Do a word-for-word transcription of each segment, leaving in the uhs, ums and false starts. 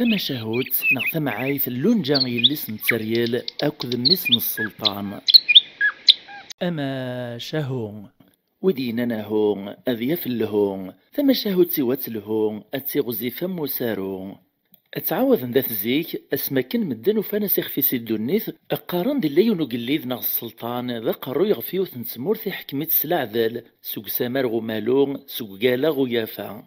Tamacahut neɣ tamɛayt, Lunǧa yelli-s n Tteryel akked mmi-s n sselṭan. Amacahu. Wid yennan ahu, ad yaf lhu. Tamacahut-iw ad telhu, ad tiɣzif am usaru. Ad ttɛawaden dat zik, asmi akken medden ufan asixef-is i ddunit, qqaren-d illa yiwen ugellid neɣ sselṭan d aqerruy ɣef yiwet n tmurt iḥkem-itt s leɛdel, seg usamar ɣ umalu, seg ugala ɣ uyafa.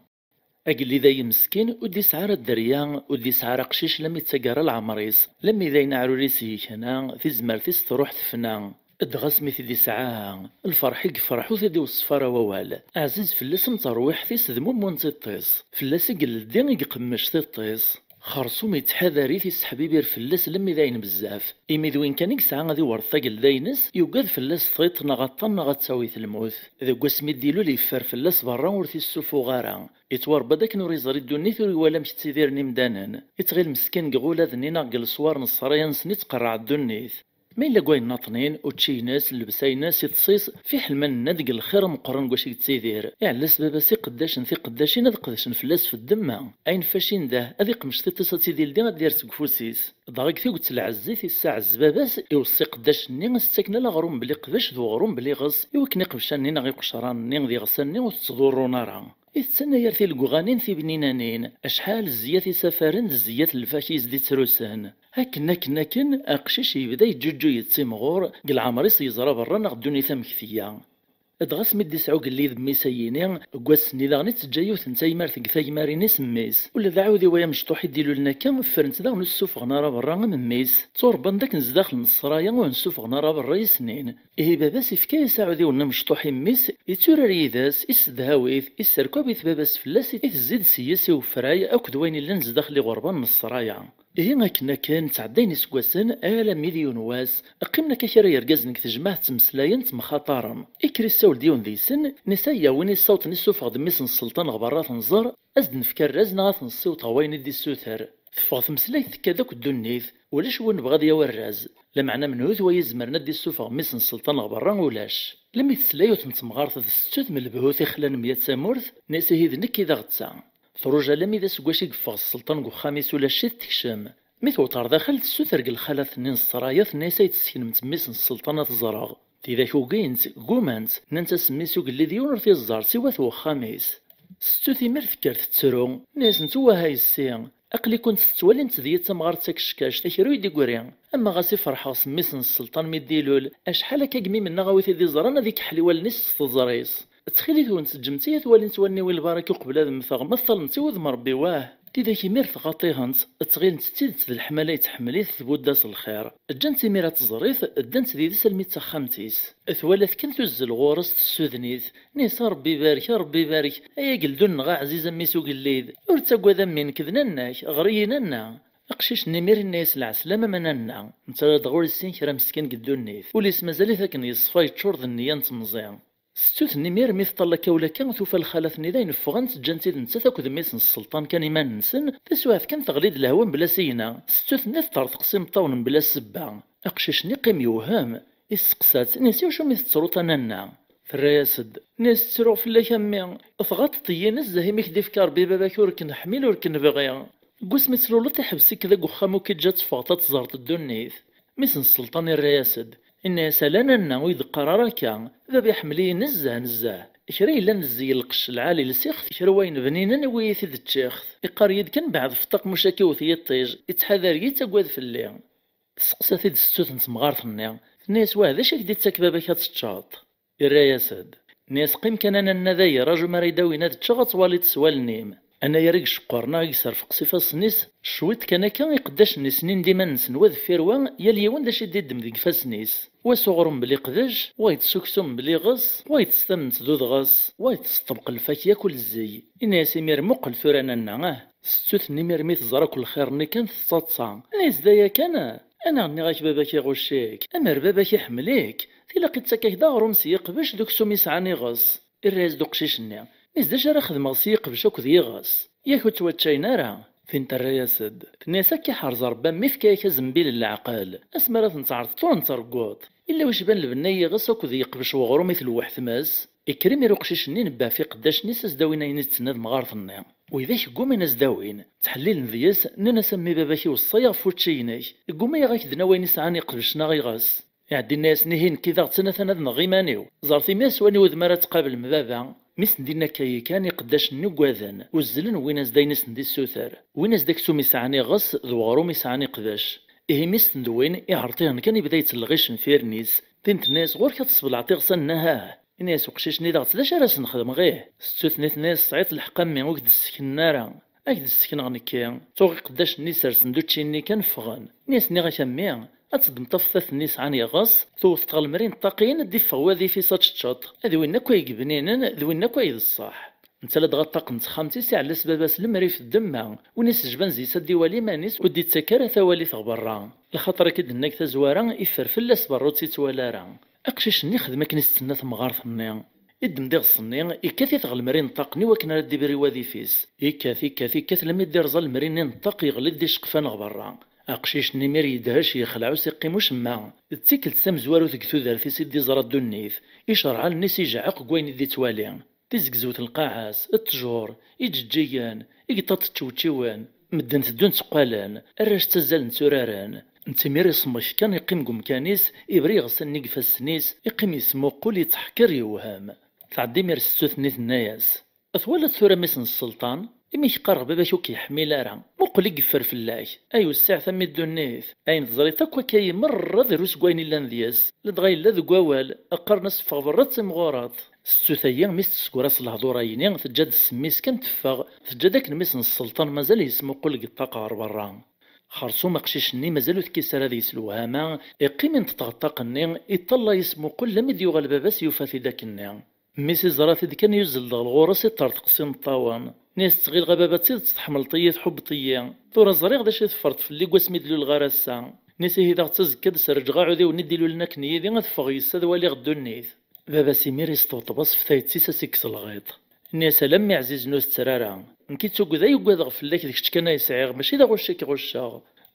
Agellid-a yemskin ur d-isɛi ara dderya, ur d-isɛi ara aqcic, lammi d taggara leɛmer-is, lammi d ayen aɛrur-is yekna, tizmert-is truḥ tefna. Dɣa asmi t-id-isɛa, lferḥ i yefreḥ ur t-id-iweṣṣef ara wawal. Ɛziz fell-as am terwiḥt-is d mummu n tiṭ-is, fell-as i ileddi i iqemmec tiṭ-is. Xersum yettḥadar-it, isseḥbibir fell-as lemmi d ayen bezzaf, imi d win kan i yesɛa ad iwerret agelda-ines, yugad fell-as tiṭ neɣ aṭṭan neɣ ad tawi telmut. Deg wasmi d-ilul yeffer fell-as berra ur t-issufuɣ ara. Yettwarebba-d akken ur iẓri ddunit, ur iwala amek ttidiren imdanen. Ittɣil meskin deg iɣulad-nni neɣ deg leswar n ṣṣraya-nsen i tqerreɛ ddunit. Ma yella deg wayen naṭnin, učči-ines, llebsa-ines, iṭes-is, fiḥel ma nenna-d deg lxir ameqqran deg wacu i yettidir. Iɛella-s baba-s iqeddacen tiqeddacin ad qedcen fell-as f ddemma. Ayen fac indah, ad iqmec tiṭ-is ad tt-id-ildi ad d-yers deg ufus-is. Dɣa deg tuget n lɛezz i t-issaɛez baba-s, iweṣṣi iqeddacen-nni ad s-ttaken ala aɣrum bla iqbec d uɣrum bla iɣes, i wakken iqebcan-nni neɣ iqecran-nni d iɣsan-nni ur t-ttḍurrun ara. Itett anayer tilegɣanin tibninanin, acḥal zziyat isafaren d zziyat n lfak i s-d-ittrusen. Akken, akken, akken, aqcic yebda yeǧǧuǧǧu yettimɣur, deg leɛmer-is yeẓra berra neɣ ddunit amek tga. Dɣa asmi d-isɛa ugellid mmi-s ayini, deg wass-nni daɣen i teǧǧa yiwet n taymart deg tagmarin-is mmi-s. Ula d aɛudiw ay amecṭuḥ i d-ilulen akka, ffren-t daɣen ur t-ssufɣen ara berra am mmi-s. Tturebban-d akken zdaxel n ssraya ur n-ssufɣen ara berra i snin. Ihi baba-s ifka-yas aɛudiw-nni amecṭuḥ i mmi-s, itturar yid-s, issedhaw-it, isserkab-it baba-s fell-as, itezzi-d seg-s i ufray akked wayen illan zdaxel iɣerban n ssraya. Ihi akken akken ttɛeddayen iseggasen, alammi d yiwen wass, qqimen akka kra yergazen deg tejmaɛt ttmeslayen ttemxaṭaren. Ikker issawel-d yiwen deg-sen, nisa win issawḍen issufeɣ-d mmi-s n sselṭan ɣer berra ad t-nẓer, ad s-d-nefk arraz neɣ ad t-nessiweḍ ɣer wayen i d-issuter. Teffeɣ tmeslayt tekka-d akk ddunit, ulac win nebɣa ad yawi arraz. Lameɛna menhu-t wa izemren ad d-issufeɣ mmi-s n sselṭan ɣer berra? Ulac. Lemmi tesla yiwet n temɣart d settut m lebhut ixlan mya tamurt, nna-yas ihi d nekk i d aɣetta. Truǧ alammi d aseggas i yeffeɣ sselṭan deg uxxam-is ulac-it tekcem. Mi tewweḍ ɣer daxel tessuter deg lxalat-nni n ssraya tenna-yas ay tesseknemt mmi-s n sselṭan ad t-ẓreɣ. Tidak ugint, ggumant, nnant-as mmi-s ugellid yiwen ur t-iẓer siwa-t wexxam-is. Settut imir tekker tettru, nna-yasent wah a yessi, aql-ikent tettwalimt d yat tamɣart takeckact, akra ur yi-d-igri, ama ɣas i ferḥeɣ s mmi-s n sselṭan mi d-ilul, acḥal akka n yimimen-nneɣ a wi t-id-iẓran ad ikeḥḥel i wallen-is s teẓri-s. Ttxil-went ǧǧemt-iyi ad t-walint wallen-iw i lbaraka uqbel ad mmteɣ, ma ṭṭalent i wudem n Ṛebbi wah. Tidak imir tɣaṭ-ihent, ttɣilent d tidet d leḥmala yettḥemmel-it tbudd-as lxir. Ǧǧant imir ad tẓer-it, ddant did-s almi d taxxamt-is. Twala-t kan tuzzel ɣur-s tessuden-it. Nna-yas a Ṛebbi barek, a Ṛebbi barek, ay ageldu-nneɣ aɛziz a mmi-s ugellid. Ur ttagad a mmi, nekk d nanna-k, ɣer-iyi nanna. Aqcic-nni imir inna-yas lɛeslama a nanna, netta dɣa ur issin kra meskin deg ddunit. Ul-is mazal-it akken yeṣfa yeččur d nniya n temẓi. Settut-nni imir mi tṭall akka u lakka tufa lxalat-nni dayen ffɣent, ǧǧant-id nettat akked mmi-s n sselṭan kan iman-nsen, taswiɛt kan teɣli-d lehwa mebla asigna, settut-nni teṭṭerḍeq s imeṭṭawen mebla ssebba. Aqcic-nni yeqqim yewhem, isseqsa-tt, nna-yas iwacu mi tettruḍ a nanna? Terra-yas-d, nna-yas ttruɣ fell-ak a mmi, tɣaṭeḍ-iyi nezzeh imi k-d-ifka Ṛebbi baba-k ur k-neḥmil ur k-nebɣi. Deg wasmi tluleḍ iḥbes-ik deg uxxam ur k-iǧǧa ad teffɣeḍ ad tẓerreḍ ddunit. Mmi-s n sselṭan irra-yas-d, inna-yas ala a nanna ur yi-d-qqar ara akka, baba iḥemmel-iyi nezzeh nezzeh, kra yellan d zzey n lqecc lɛali lsiɣ-t, kra wayen bninen awi-yi-t-id ččiɣ-t, iqqar-iyi-d kan beɛɛed f ṭṭaq muc ad k-iwet yiṭij, ittḥadar-iyi ittagad fell-i. Tesseqsa-t-id settut n temɣart-nni, tenna-yas wah d acu i k-d-ittak baba-k ad teččeḍ? Irra-yas-d, nna-yas qqim kan a nanna dayi raju mi ara yi-d-awin ad ččeɣ ad twaliḍ s wallen-im. Anayer i iceqqur neɣ i iserfeq s ifassen-is, cwiṭ kan akka iqeddacen-is snin-d iman-nsen wa deffir wa, yal yiwen d acu i d-iddem deg ifassen-is. Wa s uɣrum bla iqdec, wa yeṭṭes uksum bla iɣes, wa yeṭṭes tament d udɣes, wa yeṭṭes ṭṭebq lfakya kul zzey. Inna-yas imir muqel tura a nanna ah! Settut-nni imir mi teẓra akk lxir-nni kan tettaḍsa, nna-yas d aya kan? Anaɣ nniɣ-ak baba-k iɣucc-ik, amer baba-k iḥemmel-ik, tilaq ittak-ak-d aɣrum s yiqbec d uksum yesɛan iɣes. Irra-yas-d uqcic-nni, nna-yas d acu ara xedmeɣ s yiqbec akked yiɣes? Yak ur ttwaččayen ara? Tin terra-yas-d, tenna-yas akka iḥrez Ṛebbi a mmi ifka-yak azembil n leɛqel, asmi ara ten-tɛerḍeḍ ur ten-tṛegguḍ. Illa wi cban lbenna n yiɣes akked yiqbec uɣrum i tlewweḥ tmes. Ikker imir uqcic-nni inebbeɛ f iqeddacen-is a s-d-awin ayen i d-tenna temɣart-nni. Widak ggumin a s-d-awin, ttḥellilen deg-s, nnan-as: "A mmi, baba-k iweṣṣa-yaɣ ɣef wučči-inek, gguma-yaɣ a k-d-nawi ayen isɛan iqbec neɣ iɣes." Iɛeddi inna-yas: "Nihin, nekki daɣ d ta-nni, atan ad nɣeɣ iman-iw. Ẓret imi aswan i wudem ara tqablem baba." Mi sen-d-inna akka yakan, iqeddacen-nni uggaden, uzzlen, wwin-as-d ayen i sen-d-issuter. Wwin-as-d aksum isɛan iɣes d weɣrum isɛan iqbac. Ihi mi s-ten-d-wwin, iɛreṭ-ihen kan, ibda yettelleɣ icenfiren-is. Tin tenna-yas: "Ɣur-k ad tesbelɛeḍ iɣsan-nni, hah?" Inna-yas uqcic-nni daɣ: "D acu ara sen-xedmeɣ, ih?" Settut-nni tenna-yas: "Tesɛiḍ lḥeqq a mmi, ur k-d-sseknen ara. Ad k-d-ssekneɣ nekki." Tuɣ iqeddacen-nni sersen-d učči-nni kan, ffɣen. Inna-yas: "Nniɣ-ak a mmi, ad teddmeḍ tafeṭṭiṭ-nni yesɛan iɣes, tewwteḍ ɣer lemri n ṭṭaq-in, ad d-iffeɣ wadif-is ad teččeḍ. Ad win akk ay ibninen, d win akk ay d ṣṣeḥ." Netta ladɣa ṭṭaq n texxamt-is, iɛella-s baba-s lemri f ddemma, win isejban zzi-s ad d-iwali iman-is, ur d-ittak ara tawalit ɣer berra. Lxaṭer akka d-tenna deg tazwara, iffer fell-as berra ur tt-ittwali ara. Aqcic-nni ixdem akken i s-d-tenna temɣart-nni. Iddem-d iɣes-nni, ikkat-it ɣer lemri n ṭṭaq-nni wakken ara d-ibri wadif-is. Ikkat, ikkat, ikkat, lammi d-irẓa lemri-nni n ṭṭaq, yeɣli-d d iceqfan ɣer berra. Aqcic-nni imir yedhec, yexleɛ, ur s-iqqim ucemma. D tikkelt tamezwarut deg tudert-is i d-iẓra ddunit. Icerɛalen-is ijeɛɛeq deg wayen i d-ittwali. Tizegzewt n lqaɛa-s, ttjur, iǧeǧǧigen, igṭaṭ ččewčiwen, medden teddun tteqqalen, arrac ttazzalen tturaren. Netta imir isemmek kan, iqqim deg umkan-is, ibri iɣsan-nni deg ifassen-is, iqqim yesmuqul, yetteḥqir, yewhem. Tɛedda imir settut-nni, tenna-yas: "Twalaḍ tura mmi-s n sselṭan? Imi k-qqareɣ baba-k ur k-yeḥmil ara. Muqel i yeffer fell-ak. Ay wessiɛet a mmi ddunit! Ayen teẓriḍ akk akka-yi merra drus deg wayen illan deg-s. Ladɣa yella deg wawal, qqaren-as ffeɣ berra d timɣureḍ." Settut-agi mi s-tessegra s lehdur-ayini, teǧǧa-d ssem-is kan teffeɣ, teǧǧa-d akken mmi-s n sselṭan mazal yesmuqul deg ṭṭaq ɣer berra. Xersum aqcic-nni mazal ur tekkis ara deg-s lewhama, iqqim inṭeṭ ɣer ṭṭaq-nni, iṭṭallay yesmuqul lammi d-yuɣal baba-s yufa-t-id akkenni. Mmi-s iẓra-t-id kan yuzzel-d ɣer ɣur-s iṭṭerḍeq s imeṭṭawen. Nni-as: "Ttɣileɣ a baba d tidet tḥemmleḍ-iyi, tḥubbeḍ-iyi. Tura ẓriɣ d acu i teffreḍ fell-i deg wasmi d-luleɣ ar ass-a." Nni-as: "Ihi daɣ d tazekka ad d-sreǧɣeɣ aɛudiw-nni d-ilulen akken yid-i, ad ffɣeɣ yes-s ad waliɣ ddunit." Baba-s imir yesṭebṭeb-as ɣef tayet-is, ad s-ikkes lɣiṭ. Nni-as: "Alammi ɛzizen ur tetter ara. Nekk i d tugda i ugadeɣ fell-ak, d kečč kan ay sɛiɣ, mačči d aɣucc i k-ɣucceɣ.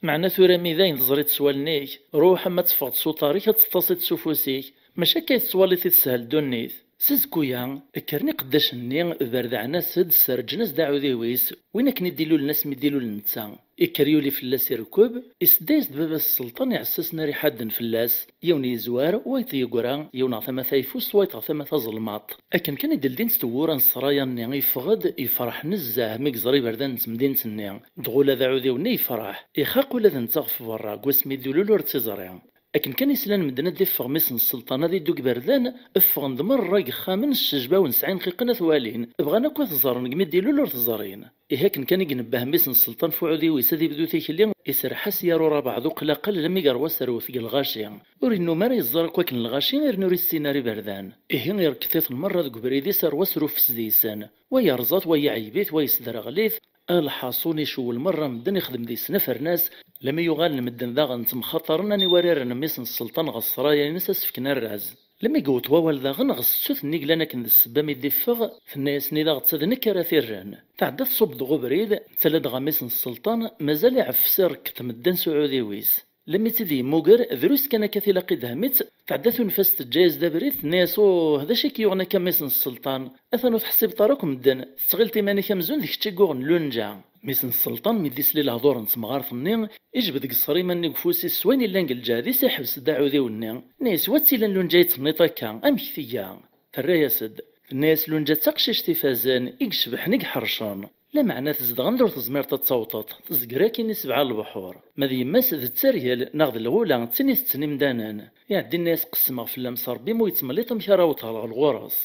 Meɛna tura mi dayen teẓriḍ s wallen-ik, ruḥ ama ad teffɣeḍ s uṭar-ik, ad teṭṭasiḍ s ufus-ik, mačči akka i tettwaliḍ i teshel ddunit." S azekka-ya, kkren iqeddacen-nni, berdeɛen-as-d, sserǧen-as-d aɛudiw-is, win akken i d-ilulen asmi d-ilul netta. Ikker yuli fell-as irkeb, isedda-yas-d baba-s sselṭan iɛessasen ara iḥadden fell-as, yiwen yezwar, wayeḍ yegra, yiwen ɣer tama tayeffust, wayeḍ ɣer tama taẓelmaṭ. Akken kan i d-ldint tewwura n ssraya-nni, yeffeɣ-d, yefreḥ nezzeh mi yeẓra iberdan n temdint-nni. Dɣa ula d aɛudiw-nni yefreḥ, ixaq ula d netta ɣef berra, deg wasmi d-ilul ur tt-iẓri. Akken kan i slan medden ad d-iffeɣ mmi-s n sselṭan ad iddu deg iberdan, ffɣen-d merra deg yexxamen s ccejba-wen sɛin qiqqen ad t-walin, bɣan akk ad t-ẓren deg mi d-ilul ur t-ẓrin. Ihi akken kan i inebbeh mmi-s n sselṭan f uɛudiw-is ad ibdu tikli, iserreḥ-as yar urabeɛ d uqlaqal lammi yerwa aserwet deg lɣaci. Ur yennum ara yeẓẓar akk akken lɣaci, irnu ur issin ara iberdan. Ihi irekkeḍ-iten merra deg ubrid-is ar wasrufes deg-sen. Wa yerẓa-t, wa iɛeyb-it, wa yesderɣel-it. A lḥaṣun, icewwel merra medden, ixdem deg-sen afernas, lammi uɣalen medden daɣen ttemxaṭaren aniwa ara rren mmi-s n sselṭan ɣer ssraya-ines ad s-fken arraz. Lammi yewweḍ wawal daɣen ɣer settut-nni yellan akken d ssebba mi d-iffeɣ, tenna-yasen i daɣ d ta d nekk ara t-irren. Tɛedda tṣubb-d ɣer ubrid, netta ladɣa mmi-s n sselṭan, mazal iɛeffes irekkeḍ medden s uɛudiw-is. Lammi tt-id-yemmuger, drus kan akka tilaq idhem-itt, tɛedda tunef-as teǧǧa-yas-d abrid, tenna-yas: "Uh, d acu i k-yuɣen akka mmi-s n sselṭan? Atan ur teḥsibeḍ ara akk medden, tettɣileḍ iman-ik amzun d kečč i yuɣen Lunǧa." Mmi-s n sselṭan mi d-isli lehdur n temɣart-nni, ijbed deg ṣṣrima-nni deg ufus-is s wayen illan deg lǧehd-is, iḥbes-d aɛudiw-nni. Nni-as: "Wa tt-ilan Lunǧa i d-tenniḍ akka? Amek tga?" Terra-yas-d. Tenna-yas: "Lunǧa d taqcict ifazen, i icebḥen, i iḥercen. Lameɛna tezdeɣ anda ur tezmireḍ ad tawḍeḍ, tezger akkin i sebɛa lebḥur. Ma d yemma-s d tteryel neɣ d lɣula, d tin itetten imdanen. Iɛeddi nna-yas: qessmeɣ fell-am s Ṛebbi, ma ur yettmelliṭ amek ara awḍeɣ ɣer ɣur-s."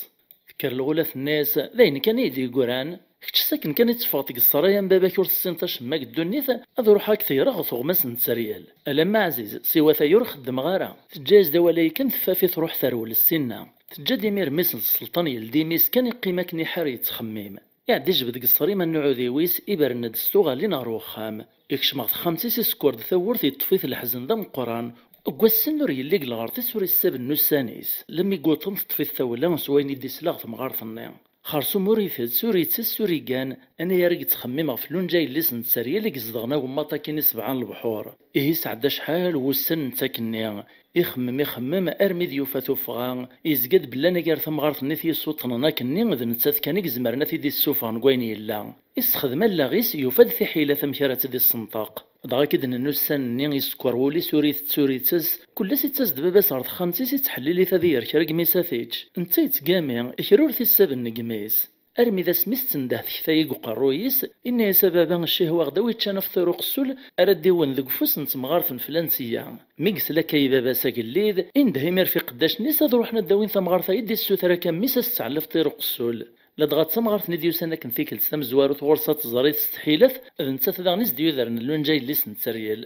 Tekker lɣula tenna-yas: "D ayen kan i yi-d-yeggran. Kečč s akken kan i teffɣeḍ deg ssṛaya n baba-k ur tessineḍ acemma deg ddunit, ad ruḥeɣ ad k-ḍeyyreɣ ɣer tuɣmas n tteryel." Alamma Ɛziz, siwa tayi ur xeddmeɣ ara. Teǧǧa-yas-d awal-ayi kan teffaf i truḥ terwel ssinna. Teǧǧa-d imir mmi-s n sselṭan yeldi imi-s kan iqqim akken iḥar yettxemmim. Iɛedda ijbed deg ṣṣrima n uɛudiw-is, ibren-d s tuɣalin ɣer wexxam. Ikcem ɣer texxamt-is, isekkeṛ-d tawwurt, yeṭṭef-it leḥzen d ameqqran. Deg wass-nni ur yelli deg lɣerḍ-is, ur issaben n ussan-is. Lammi yewweḍ teṭṭef-it tawla s wayen i d-isla ɣer temɣart-nni. Xersum ur itett, ur ittess, ur igan, anagar i yettxemmim ɣef Lunǧa yelli-s n Tteryel i izedɣen agemmaḍ akkin i sebɛa n lebḥur. Ihi sɛedda acḥal wussan netta akkenni, ixemmem, ixemmem, armi d yufa tuffɣa, yezga-d belli anagar tamɣart-nni t-yessuṭṭnen akkenni d nettat kan i izemren ad t-id-issufɣen deg wayen yella. Issexdem allaɣ-is, yufa-d tiḥilat amek ara tt-id-issenṭeq. Dɣa akken d-nenna ussan-nni, isekker wul-is, ur itett ur ittess, kul ass ittas-d baba-s ɣer texxamt-is, ittḥellil-it ad iger kra n yemma-s ad t-ičč. Netta yettgami, kra ur t-issaben deg yimi-s. Armi d asmi s-tendeh tekta-yi deg uqerruy-is, inna-yas: "A baba, ccihwa-ɣ-d a wi ččan afṭir uqessul ara d-iwen deg ufus n temɣart n flan sya." Mi yesla akka i baba-s agellid, indeh imir f iqeddacen-is ad ruḥen ad d-awin tamɣart-ayi d-issuter akka mmi-s ad s-tɛell afṭir uqessul. Ladɣa d tamɣart-nni d-yusan akken tikkelt tamezwarut ɣur-s ad teẓri testḥilat, d nettat daɣen i s-d-yudren Lunǧa yelli-s n Tteryel.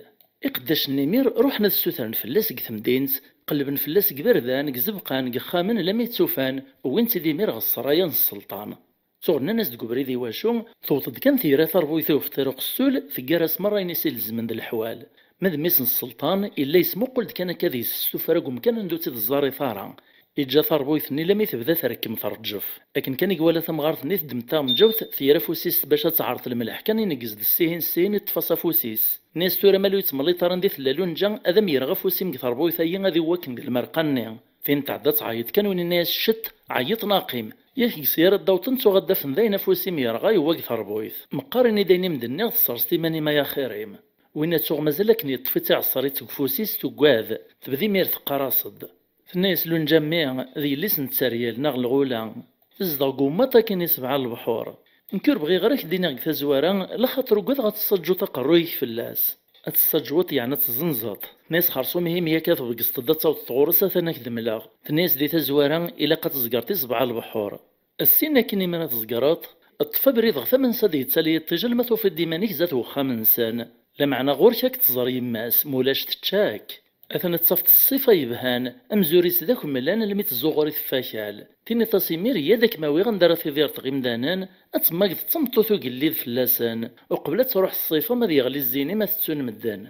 Iqeddacen imir ruḥen ad ssutren fell-as deg temdint, qellben fell-as deg iberdan, deg izebqan, deg yexxamen, lammi tt-ufan, wwin-tt-id imir ɣer ssraya n sselṭan. Tuɣ nnan-as deg ubrid i wacu, tewweḍ-d kan tira tarbuyt i ufṭir uqessul, teggar-as merra ayen i s-ilezmen d leḥwal. Ma d mmi-s n sselṭan, illa yesmuqul-d kan akka deg-s s tuffra deg umkan anda ur tt-id-ẓẓarit ara. Iǧǧa tarbuyt-nni lammi tebda terkem terǧef. Akken kan i iwala tamɣart-nni teddem taɣenǧawt, tger afus-is bac ad teɛreḍ lemleḥ kan, ineggez-d ssin ssin, iṭṭef-as afus-is. Nni-as: "Tura ma ur yettmelliṭ ara anda i tella Lunǧa, ad am-yerɣ afus-im deg terbuyt-ayi ad iwwa akken deg lmerqa-nni." Tin tɛedda tɛeyyeḍ kan, win inna-yas: "Ccet, ɛeyyeḍ neɣ qqim. Yak deg-s ara d-awṭen tuɣ ad d-afen dayen afus-im yerɣa yewwa deg terbuyt. Meqqar ini-d ayen i m-d-nniɣ, tesserseḍ iman-im ay axir-im." Winna tuɣ mazal akken yeṭṭef-itt iɛeṣṣer-itt deg ufus-is, tuggad. Tebda imir teqqar-as-d. Tenna-yas Lunǧa: "Mmi, d yelli-s n Tteryel neɣ lɣula. Tezdeɣ deg ummaṭ akkin i sebɛa n lebḥur. Nekk ur bɣiɣ ara k-d-iniɣ deg tazwara, laxaṭer ugadeɣ ad tessaǧuḍ aqerruy-ik fell-as. Ad tessaǧuḍ, yeɛni ad tezzenzeḍ." Tenna-yas: "Xersum ihi imi akka tbegseḍ-d ad tawḍeḍ ɣur-s, atan ad k-d-mleɣ." Tenna-yas: "Di tazwara, ilaq ad tezgereḍ i sebɛa n lebḥur." Ssin akken imir ad tezgereḍ, ṭṭef abrid ɣef amansa ad yettali yiṭij alma tufiḍ-d iman-ik zdat wexxam-nsen. Lameɛna ɣur-k ad k-tẓer yemma-s, mulac tečča-k. Atan ad tafeḍ ṣṣifa yebhan, amzur-is d akemmlan almi tezzuɣer i tfakal. Tiniḍ-as imir: "Yya-d ad kem-awiɣ anda ara tidireḍ ɣ imdanen, ad temmageḍ d tameṭṭut ugellid fell-asen, uqbel ad truḥ ṣṣifa ma ad yeɣli zzin-im ad t-ttun medden."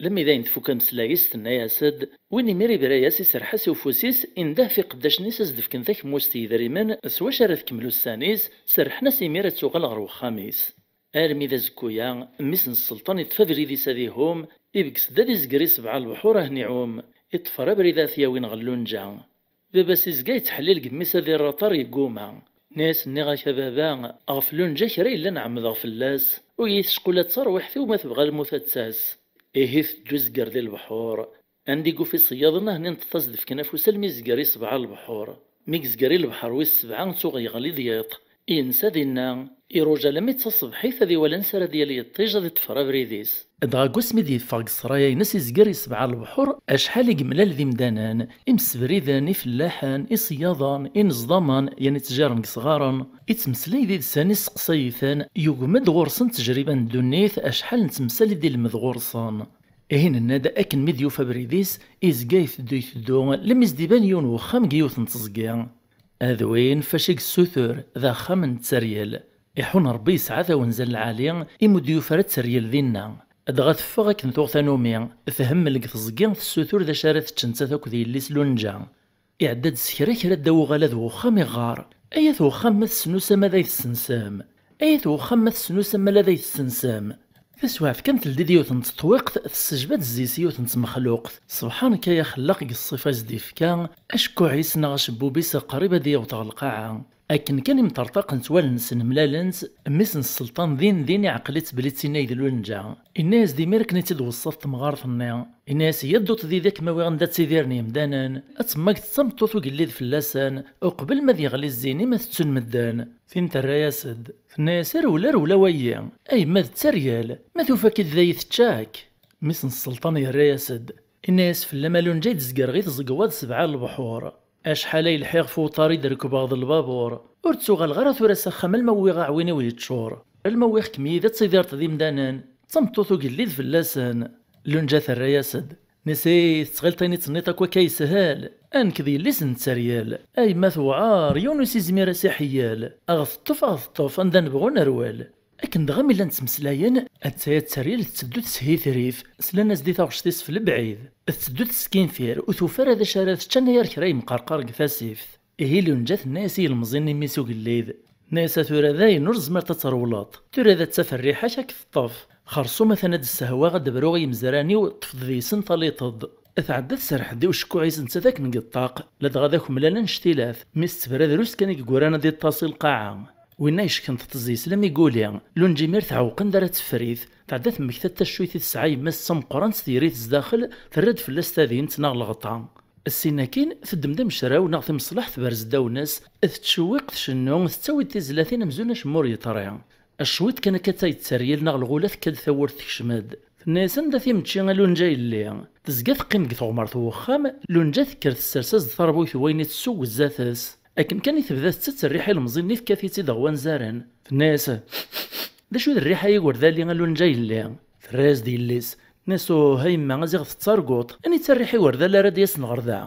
Lemmi d ayen tfuk ameslay-is, tenna-yas-d, win imir ibra-yas, iserreḥ-as i ufus-is, indeh f iqeddacen-is ad s-d-fken takemmust n yedrimen s wacu ara tkemmel ussan-is, serrḥen-as imir ad tuɣal ɣer wexxam-is. Armi d azekku-ya, mmi-s n sselṭan iṭṭef abrid-is ad ihum, ibges-d ad izger i sebɛa lebḥur a hen-iɛum, iṭṭfer abrid ad t-yawin ɣer Lunǧa. Baba-s izga yettḥellil deg mmi-s ad irr aṭar, yegguma. Nni-as: "Nniɣ-ak a baba, ɣef Lunǧa kra yellan ɛemmdeɣ fell-as, ur iyi-tecqul ad tarwiḥt-iw ma tebɣa lmut ad tas." Ihi teddu izger di lebḥur. Anda i yufi iṣeyyaden, ahnin ṭṭeṭ-as-d-fken afus almi izger i sebɛa lebḥur. Mi yezger i lebḥer wis sebɛa, tuɣ yeɣli-d yiḍ. Yensa dinna, iruja alammi d taṣebḥit ad iwali ansi ara d-yali yiṭij ad iṭṭfer abrid-is. Dɣa deg wasmi d-yeffeɣ deg ṣṣraya-ines izger i sebɛa lebḥur, acḥal i yemlal d imdanen, imsebriden, ifellaḥen, iṣeyyaden, ineẓdamen, yan ittjaren deg isɣaren, ittmeslay did-sen, isteqsay-iten, yugem-d ɣur-sen ttejriba n ddunit, acḥal n temsal i d-ilmed ɣur-sen. Ihi nenna-d akken mi d-yufa abrid-is, izga iteddu iteddu, lemmi s-d-iban yiwen wexxam deg yiwet n teẓgi. D win fac i yessutur, d axxam n tteryel. Iḥun Rebbi yesɛa tawenza n lɛali, imi ur d-yufi ara tteryel dinna. Dɣa teffeɣ akken tuɣ tanumi, themmel deg teẓgi, tessutur d acu ara tečč nettat akked yelli-s Lunǧa. Iɛedda-d s kra kra ddaw uɣalad n wexxam, iɣɣar: "Ay at wexxam, ma tessnusam ad ay tessensem! Ay at wexxam, ma tessnusam ala ad ay tessensem!" Taswiɛt kan teldi-d yiwet n teṭwiqt, tessejba-d zzi-s yiwet n tmexluqt. Sebḥan-k ay axellaq deg ṣṣifa i s-d-ifka, acekkuɛ-is neɣ acebbub-is qrib ad d-yaweḍ ɣer lqaɛa. Akken kan imṭerṭaqen-tt wallen-nsen mlalen-tt, mmi-s n sselṭan din din iɛqel-itt belli d tin ay d Lunǧa. Inna-yas-d imir akken i tt-id-weṣṣat temɣart-nni. Inna-yas: "Yya-d uṭ did ad kem-awiɣ anda ttidiren yemdanen, ad temmageḍ d tameṭṭut ugellid fell-asen, uqbel ma ad yeɣli zzin-im ad t-ttun medden." Tin terra-yas-d. Tenna-yas: "Rewla, rewla wayyi, a yemma d tteryel, ma tufa-k-id d ay tečča-k." Mmi-s n sselṭan yerra-yas-d. Inna-yas: "Fell-am a Lunǧa i d-zgreɣ i tẓegwa d sebɛa n lebḥur. Acḥal ay lḥiɣ f uṭar i d-rekbeɣ d lbabur, ur ttuɣaleɣ ara tura s axxam alma wwiɣ aɛwin-iw yeččur, alma wwiɣ-kem yid ad tidireḍ d imdanen, d tameṭṭut ugellid fell-asen." Lunǧa terra-yas-d. Nni-as: "Ih, tettɣileḍ ayen i tenniḍ akk akka yeshel? A nekk d yelli-s n tteryel, a yemma tewɛer, yiwen ur s-izmir ad s-iḥeyyel. A ɣ-teṭṭef, a ɣ-teṭṭef, anda nebɣu nerwel." Akken dɣa mi llan ttmeslayen, attaya tteryel tetteddu teshitrit, slan-as-d i taɣect-is f lebɛid. Tetteddu teskinfir, ur tufi ara d acu ara tečč anagar kra yemqerqar deg tasift. Ihi Lunǧa tenna-yas i yilmeẓyen n mmi-s ugellid: Nna-yas: "A tura dayen ur tezmireḍ ad trewleḍ. Tura d atta f rriḥa-k ad k-teṭṭef. Xerṣum atan ad d-ssehwaɣ ad d-bruɣ i yimezran-iw, ṭṭef-d deg-sen taliṭ-d." Tɛedda tserreḥ-d i ucekkuɛ-is netta d akken deg ṭṭaq, ladɣa d akemlal annect-ilat, mi s-tebra drus kan i yegguran ad iṭṭas i lqaɛa. Winna yecken teṭṭez yesla mi yuli, Lunǧa imir tɛewqen d ara tefrit, tɛedda temmekta-d taccuyt i tesɛa yemma-s d tameqqrant teyri-t zdaxel, terra-d fell-as tadimt neɣ leɣṭa. Ssin akkin, teddem-d amecraw neɣ timeṣlaḥt tberz ddaw-nes, tettcewwiq tcennu, tettawi-d tizlatin amzun acemma ur yeṭri. Cwiṭ kan akka d tayetteryel neɣ lɣula tekka-d tawwurt tekcem-d. Tenna-yas: "Anda timmečči a Lunǧa yelli?" Tezga teqqim deg teɣmert n wexxam, Lunǧa tekker tessers-as-d tarbuyt n wayen i tesseww zdat-s. Akken kan i tebda tettett rriḥa ilemẓi-nni tekkat-itt-id ɣer wanzaren. Tenna-yas: "D acu d rriḥa-yi ur d ali a Lunǧa yelli?" Terra-yas-d yelli-s, tenna-yas: "Uh a yemma, a ziɣ tettarguḍ. Anita rriḥa ur d ali ara d-yasen ɣer da?"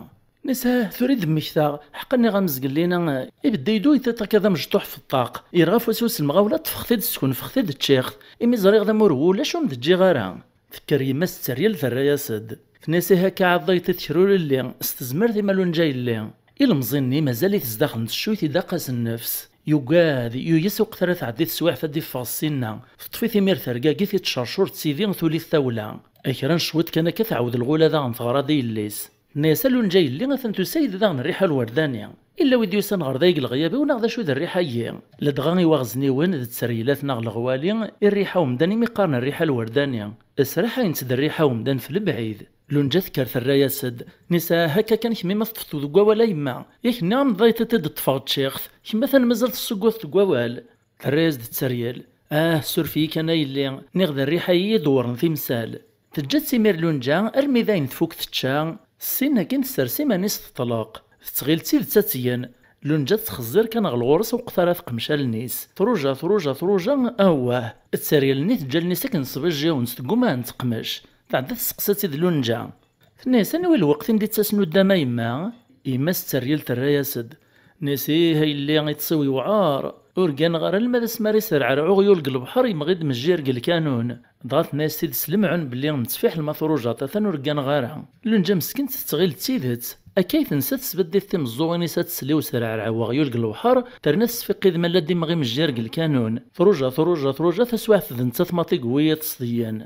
Nna-yas: "Ah, tura i d-mmektaɣ. Ḥeqqa nniɣ-am zgelli-na, ibedda-yi-d uyṭiṭ akka d amecṭuḥ f ṭṭaq. Yerɣa afus-iw s lemɣawla, ṭṭfeɣ-t-id, skunfeɣ-t-id, ččiɣ-t. Imi ẓriɣ d amurwu, ulac ur m-d-ǧǧiɣ ara." Tekker yemma-s tetteryel terra-yas-d. Tenna-yas: "Ihi akka ɛḍayt i tekrur lli, s tezmert-im a Lunǧa yelli." Ilemẓi-nni mazal-it zdaxel n teccuyt, idaq-as nnefs. Yugad, yuyes uqet ara tɛeddi teswiɛt ad d-iffeɣ ssinna. Teṭṭef-it imir tergagit, ittcercur d tidi, tuli-t tawla. Kra n cwiṭ kan akka tɛawed lɣula daɣen teɣra di yelli-s. Tenna-yas: "A Lunǧa yelli, atan tusa-yi-d daɣen rriḥa lwerdani. Illa wi d-yusan ɣer da deg leɣyab-iw neɣ d acu d rriḥa-yi?" Ladɣa iwaɣezniwen d tteryelat neɣ leɣwali i rriḥa umdan imi qqaren rriḥa lwerdani. Sraḥayent-d rriḥa umdan f lebɛid. Lunǧa tekker terra-yas-d. Nna-yas: "Ah, akka kan kemm ma teṭṭfeḍ deg wawal a yemma. Yak nniɣ-am d ayṭiṭ i d-ṭṭfeɣ ččiɣ-t. Kemm atan mazal tessugguteḍ deg wawal." Terra-yas-d tteryel: "Ah, suref-iyi kan a yelli, nniɣ d rriḥa-yi i d-wren timsal." Teǧǧa-tt imir Lunǧa armi d ayen tfuk tečča, ssin akin tessers iman-is teṭleq. Tettɣil d tidet ad tgen. Lunǧa tettxeẓẓir kan ɣer ɣur-s uqet ara teqmec allen-is. Truja, truja, truja, awah! Tteryel-nni teǧǧa allen-is akken sbejjiwent, tegguma ad teqmec. Tɛedda tesseqsa-tt-id Lunǧa. Tenna-yas: "Anwa i lweqt i m-d-ittas nuddam a yemma?" Yemma-s tteryel terra-yas-d. Nna-yas: "Ih a yelli, iṭṭes-iw yewɛer. Ur gganeɣ ara alma d asmi ara iserɛer uɣyul deg lebḥer yemɣi-d mejjir deg lkanun." Dɣa tenna-yas tidet lemɛun belli nettfiḥel ma trujaḍ atan ur gganeɣ ara. Lunǧa meskint tettɣil d tidet. Akka i tensa tesbeddit timeẓẓuɣin-is ad tesli userɛerɛew uɣyul deg lebḥer, terna tesfiqid ma la d-imɣi mejjir deg lkanun. Truja, truja, truja, taswiɛt d nettat maḍi deg wiyaḍ sḍeyyen.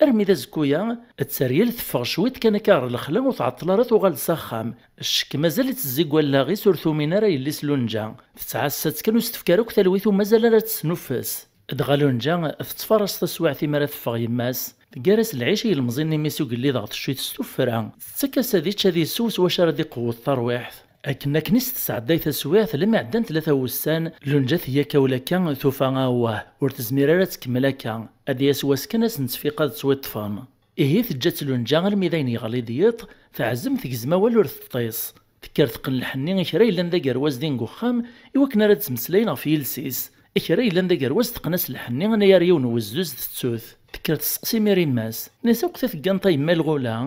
Armi d azekku-ya, tteryel teffeɣ cwiṭ kan akka ɣer lexla, ur tɛeṭṭel ara tuɣal-d s axxam. Ccek mazal-itt tezzi deg wallaɣ-is, ur tumin ara yelli-s Lunǧa. Tettɛassa-tt kan, ur s-tefki ara akk talwit, u mazal ara tesnuffes. Dɣa Lunǧa tettfaṛas taswiɛt imi ara teffeɣ yemma-s. Teggar-as lɛic i yelmeẓi-nni imi s ugellid ɣer teccuyt s tuffra. Tettak-as ad ičč ad isew s wacu ara d-iqewwet tarwiḥt. Akken akken i s-tesɛedday taswiɛt, lmi ɛeddan tlata wussan, Lunǧa tga akka ula akka, tufa awah, ur tezmir ara ad tkemmel akka. Ad d-yas wass kan ad sen-tfiq ad ttwiṭṭfen. Ihi teǧǧa-tt Lunǧa almi d ayen yeɣli-d yiḍ, teɛzem tegzem awal ur teṭṭis. Tekker teqqen lḥenni i kra yellan d agerwaz din deg uxxam, i wakken ara d-ttmeslayen ɣef yiles-is. I kra yellan d agerwaz teqqen-as lḥenni anagar yiwen n wezduz tettu-t. Tekker tesseqsi imir yemma-s. Nna-yas: "Akk ta tegganeḍ a yemma lɣula?"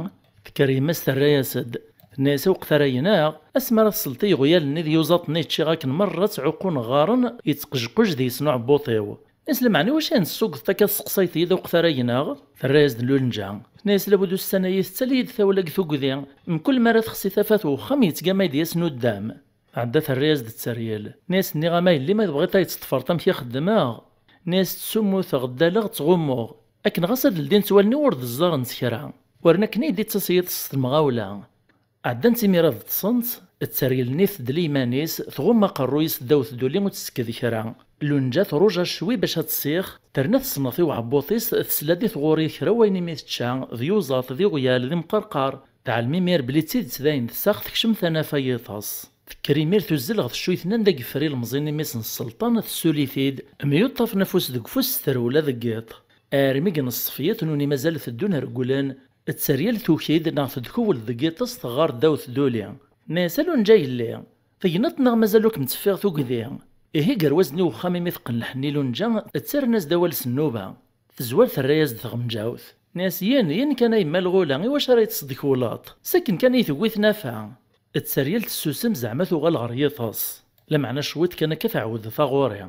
Tekker yemma-s terra-yas-d. Tenna-yas: "Awqet ara yinaɣ, asmi ara tesleḍ i yeɣyal-nni d yuẓaḍ-nni ččiɣ akken merra ttɛuqqun ɣɣaren, yettqejquj deg-sen uɛebbuḍ-iw." Nna-yas: "Lameɛna iwacu i n-tessuggeḍ akka tesseqsayeḍ-iyi-d awqet ara yinaɣ?" Terra-yas-d Lunǧa. Tenna-yas: "Labud ussan-ayi tettali-yi-d tawla deg tugdi, mkul mi ara texsi tafat n uxxam yettgama-yi-d yas nuddam." Tɛedda terra-yas-d tteryel. Nna-yas: "Nniɣ-am a yelli ma tebɣiḍ ad yi-teṭṭfreḍ amek i xeddmeɣ." Nna-yas: "Ttsummuteɣ, ddaleɣ, ttɣummuɣ. Akken ɣas ad ldint wallen-iw ur d-ẓẓarent kra. War akken i yi-d-ittas yiḍes s temɣawla." Ɛeddant imir ad ṭṭsent, tteryel-nni tdel iman-is, tɣumm aqerruy-is ddaw tduli ur tettekk d kra. Lunǧa truja cwi bac ad tṣix, terna tesneɣ i uɛebbuḍ-is, tesla-d i tɣuri kra wayen imi tečča, d yuẓaḍ, d iɣyal, d imqerqar. Teɛlem imir belli d tidet dayen tsax, tekcem tanafa yiṭes. Tekker imir tuzzel ɣer teccuyt-nni anda yeffer ilemẓi-nni mmi-s n sselṭan, tessuli-t-id, myuṭṭafen afus deg ufus s trewla deg yiḍ. Armi i ineṣṣef yiḍ, nuni mazal teddun regglen, tteryel tuki-d neɣ tedkuwel deg yiṭes teɣɣar ddaw tduli. Nna-yas: "A Lunǧa yelli, tegneḍ neɣ mazal ur kem-teffiɣ tugdi?" Ihi gerwazen i uxxam imi teqqen lḥenni Lunǧa, ttarran-as-d awal s nnuba. Tezwar terra-yas-d tɣenǧawt. Nna-yas: "Yin, yin kan a yemma lɣula, iwacu ara yi-tesdekkuleḍ? S akken kan i yi-tewwi tnafa." Tteryel tessusem zeɛma tuɣal ɣer yiṭes. Lameɛna cwiṭ kan akka tɛawed taɣuri.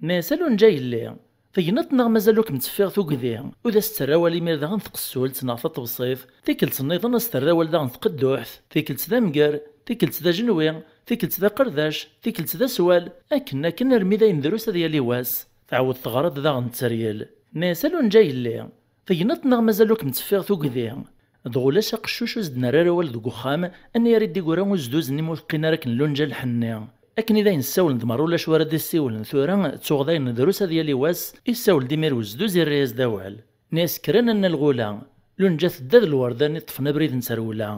Nna-yas: "A Lunǧa yelli, tegneḍ neɣ mazal ur kem-teffiɣ tugdi?" U d as-tterra awal imir daɣen tqessult neɣ taṭebṣift, tikkelt nniḍen as-terra awal daɣen tqedduḥt, tikkelt d amger, tikkelt d ajenwi, Tikkelt d aqerdac, tikkelt d aswal, akken akken armi d ayen drus ad yali wass. Tɛawed teɣra-d daɣen tteryel. Nna-yas: "A Lunǧa yelli, tegneḍ neɣ mazal ur kem-teffiɣ tugdi?" Dɣa ulac aqeccuc ur s-d-nerra ara awal deg uxxam, anayer i d-iggra uzduz-nni ma ur teqqin ara akken Lunǧa lḥenni. Akken i d ayen ssawlen d merra ulac wara d-issiwlen tura, ttuɣ d ayen drus ad yali wass, issawel-d imir uzduz irra-yas-d awal. Nna-yas: "Kkren a nna lɣula, Lunǧa tedda d lwerda-nni ṭṭfen abrid n terwla."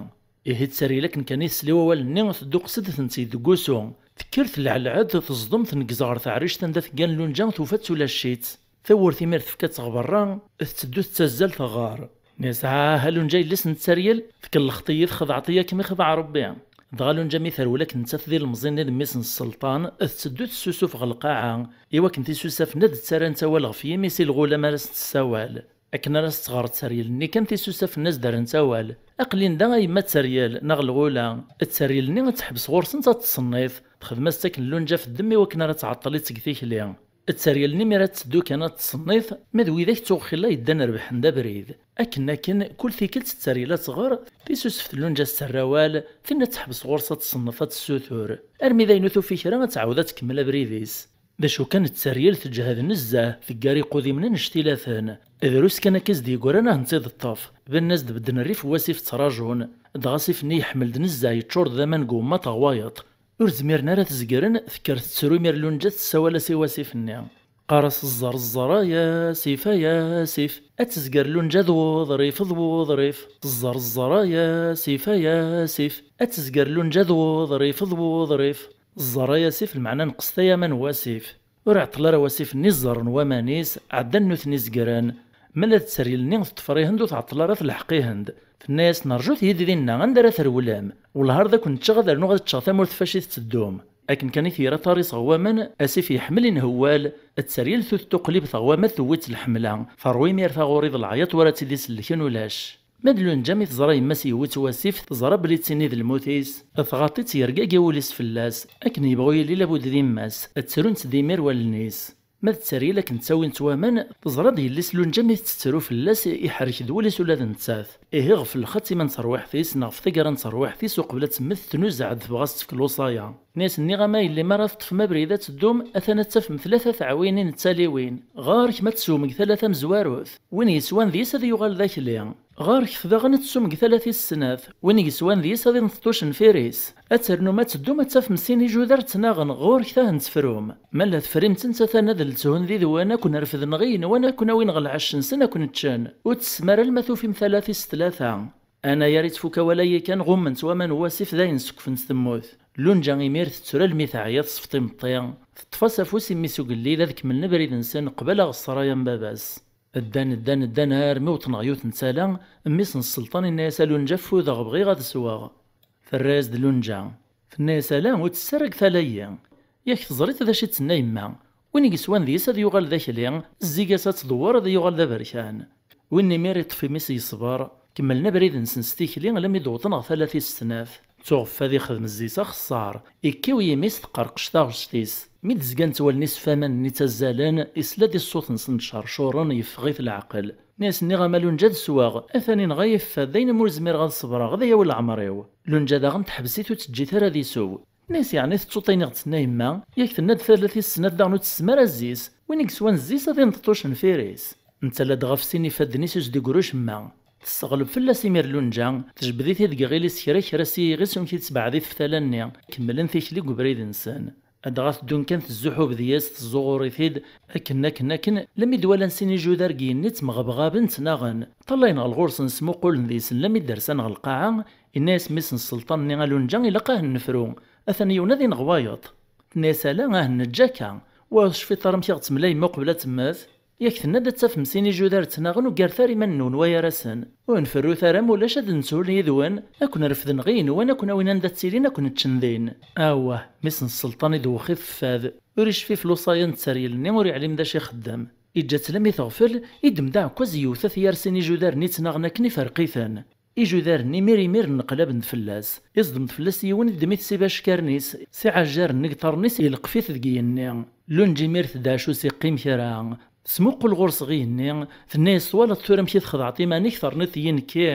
Ihi tteryel akken kan i tesla i wawal-nni, tedduqes-d tent-id deg wusu. Tekker telɛelɛed, teẓdem, tneggez ɣer teɛrict anda teggan Lunǧa, tufa-tt ulac-itt. Tawwurt imir tefka-tt ɣer berra, tetteddu tettazzal teɣɣar. Nna-yas: "Ah, a Lunǧa yelli-s n tteryel, tkellext-iyi, txedɛeḍ-iyi akken i xedɛeɣ Rebbi." Dɣa Lunǧa mi terwel akken nettat d ilemẓi-nni d mmi-s n sselṭan, tetteddu tessusuf ɣer lqaɛa, i wakken tisusafen ad ttarrant awal ɣef yimi-s i lɣula mi ara s-tessawal. Akken ara s-tɣer tteryel-nni kan tisusafen ad s-d-rrent awal. "Aql-in da a yemma tteryel, neɣ lɣula." Tteryel-nni ad teḥbes ɣur-sent ad tṣennit, texdem-as-tt akken Lunǧa f ddem i wakken ara tɛeṭṭel i teg tikli. Tteryel-nni mi ara tetteddu kan ad tṣennit, ma d widak ttuɣ xilla yeddan rebḥen-d abrid. Akken akken, kul tikkelt tteryel ad tɣer, tisusaft n Lunǧa ad s-terr awal, tin ad teḥbes ɣur-s ad tṣennef ad tessutur. Armi d ayen ur tufi kra ad tɛawed ad tkemmel abrid-is. D acu kan, tteryel teǧhed nezzeh, teggar iqudimen annect-ilaten. Drus kan akka i s-d-yeggran ad ten-id-teṭṭef. Banen-as-d bedden rrif n wasif ttrajun. Dɣa asif-nni yeḥmel-d nezzeh, yeččur-d d aman deg wemmaṭ ɣer wayeḍ. Ur zmiren ara ad t-zegren, tekker tettru imir Lunǧa tessawal-as i wasif-nni. Qqar-as: "Ẓẓer, ẓẓer, ay asif, ay asif." Ad tezger Lunǧa d wuḍrif, d wuḍrif. "Ẓẓer, ẓẓer, ay asif, ay asif." Ad tezger Lunǧa d wuḍrif, d wuḍrif. "Ẓẓer, ay asif", lmeɛna neqqset ay aman n wasif. Ur iɛeṭṭel ara wasif-nni ẓẓerren waman-is, ɛeddan nutni zegren. Ma la d tteryel-nni teṭṭef rihend ur tɛeṭṭel ara telḥeq ihend. Tenna-yas: "Nerǧut yid dinna, anda ara trewlem? Wellah ar d akent-ččeɣ ad rnuɣ ad ččeɣ tamurt fac i tetteddum." Akken kan i tira aṭar-is ɣer waman, asif yeḥmel inhewwal, tteryel tut tuqlibt ɣer wama tewwi-tt lḥemla, terwa imir taɣuri d leɛyaṭ wara tt-id-isellken ulac. Ma d Lunǧa mi teẓra yemma-s yewwi-tt wasif, teẓra belli d tin i d lmut-is, tɣaṭ-itt yergagi wul-is fell-as, akken yebɣu yili labud d yemma-s, ttrunt-d imir wallen-is. Ma d tteryel akken ttawin-tt waman, teẓra-d yelli-s Lunǧa mi tettru fell-as, iḥerrek-d wul-is ula d nettat. Ihi ɣef lxatima n terwiḥt-is neɣ ɣef taggara n terwiḥt-is uqbel ad temmet tnuzeɛ-d tebɣa ad s-tefk lewṣaya. Nni-as: "Nniɣ-am a yelli, mi ara teṭṭfem abrid ad teddum, atan ad tafem tlata teɛwinin d taliwin. Ɣer-k ma ad teswem deg tala tamezwarut. Win yeswan deg-s ad yuɣal d akli. Ɣer-k daɣen ad teswem deg tala tis snat. Win yeswan deg-s ad inṭeṭ ucenfir-is. Ad ternum ad teddum ad tafem sin ijudar ttnaɣen, ɣur-k tahen tefrum. Ma la tefrim-tent atan ad ltehun did-wen, ad ken-refden ɣi-nwen, ad ken-awin ɣer lɛecc-nsen, ad ken-ččen. Ur tessem ara alma tufim tala tis tlata." Anayer i tfuk awal-ayi kan ɣummen-tt waman n wasif dayen sekfent temmut. Lunǧa imir tettru almi teɛya tesfeḍ imeṭṭi, teṭṭef-as afus i mmi-s ugellid ad kemmlen abrid-nsen qbala ɣer ṣṣraya n baba-s. Ddan, ddan, ddan armi wwḍen ɣer yiwet n tala, mmi-s n sselṭan inna-yas: "A Lunǧa ffudeɣ, bɣiɣ ad sweɣ." Terra-yas-d Lunǧa. Tenna-yas: "Ala, ur ttess ara deg tala-yi. Yak teẓriḍ d acu i d-tenna yemma? Win i yeswan deg-s ad yuɣal d akli, zzi-as ad tdewwer ad yuɣal d aberkan." Win imir iṭṭef imi-s yeṣber, kemmlen abrid-nsen s tikli almi d-wwḍen ɣer tala tis snat. Tuɣ f ad ixdem zzi-s axeṣṣar, ikkiw yimi-s teqqerqec taɣect-is. Mi d-zgant wallen-is f aman-nni ttazzalen, isla-d i ṣṣut-nsen ttcercuren, yeffeɣ-it leɛqel. Nni-as: "Nniɣ-am a Lunǧa ad sweɣ, atan inɣa-yi fad, d ayen umi ur zmireɣ ad ṣebreɣ, ad yawi leɛmer-iw." Lunǧa daɣen teḥbes-it ur tt-teǧǧit ara ad isew. Nni-as: "Yeɛni tettuḍ ayen i ɣ-d-tenna yemma? Yak tenna-d tala tis snat daɣen ur tessem ara zzi-s. Win i yeswan zzi-s ad inṭeṭ ucenfir-is." Netta ladɣa f sin ifadden-is ur s-d-iggri ucemma. Tesseɣleb fell-as imir Lunǧa, tejbed-it-id deg iɣil-is kra kra s yiɣis, amek i tesbeɛd-it f tala-nni. Kemmlen tikli deg ubrid-nsen. Adɣa teddun kan tezzuḥub deg-s, teẓẓuɣur-it-id, akken, akken, akken, lammi d-walan sin ijudar deg yigenni ttmeɣbɣaben, ttnaɣen. Ṭṭalayen ɣer ɣur-sen, smuqulen deg-sen, lammi d-rsan ɣer lqaɛa, inna-yas mmi-s n sselṭan-nni: "A Lunǧa, ilaq ad nefru. Atan yiwen ad ineɣ wayeḍ." Tenna-yas: "Ala, ah neǧǧa akka. Wa ur tecfiḍ ara amek i ɣ-d-temla yemma uqbel ad temmet? Yak tenna-d ad tafem sin ijudar ttnaɣen, uggaret ara iman-nwen way ar-asen. Ur nferrut ara, ma ulac ad nthul yid-wen, ad ken-refden ɣi-nwen, ad ken-awin anda ttilin, ad ken-ččen din." Awah, mmi-s n sselṭan idewwex-it fad. Ur icfi f lewṣaya n tteryel-nni, ur iɛlim d acu ixeddem. Iǧǧa-tt lammi teɣfel, iddem-d aɛekkaz yewwet-at yar sin ijudar-nni ttnaɣen akken iferq-iten. Ijudar-nni imir imir nneqlaben-d fell-as. Iẓdem-d fell-as yiwen, iddem-it s ibacekaren-is, s iɛajjaren n igeṭaren-is, ileqqef-it deg yigenni. Lunǧa imir tedɛec ur s-iqqim kra. Tesmuqul ɣur-s ɣi-nni, tenna-yas: "Twalaḍ tura amek i txedɛeḍ iman-ik, terniḍ-iyi nekki?